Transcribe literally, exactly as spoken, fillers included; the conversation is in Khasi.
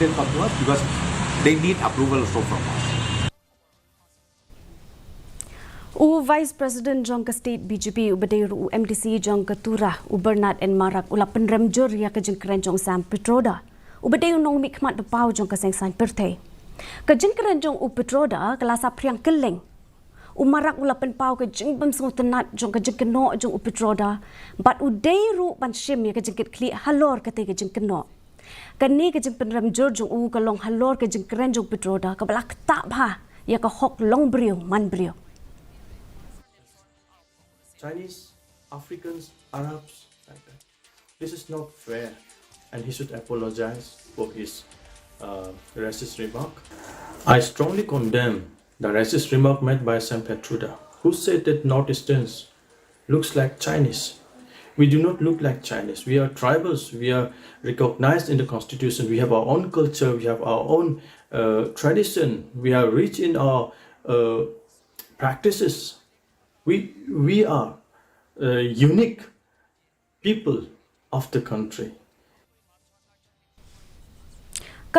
Come to us because they need approval also from us. U Vice President jong ka State B J P uba dei ruh u M D C jong ka Tura, u Bernard N Marak, u la pynrem jur ïa ka jingkren jong Sam Pitroda uba dei u nongmihkhmat ba paw jong ka seng saiñ pyrthei. Ka jingkren jong u Pitroda ka la saphriang kylleng. U Marak u la pynpaw ka jingbym sngewtynnat jong ka jingkynnoh jong u Pitroda bad u dei ruh ban shim ïa ka jingkitkhlieh halor katei ka jingkynnoh. Kane ka jingpynrem jur jong u ka long halor ka jingkren jong u Pitroda kaba la ktah bha ïa ka hok long briew man briew. Chinese, Africans, Arabs, like that. This is not fair, and he should apologize for his uh, racist remark. I strongly condemn the racist remark made by Sam Pitroda, who said that Northeasterns looks like Chinese. We do not look like Chinese. We are tribals. We are recognized in the constitution. We have our own culture. We have our own uh, tradition. We are rich in our uh, practices. We we are uh, unique people of the country.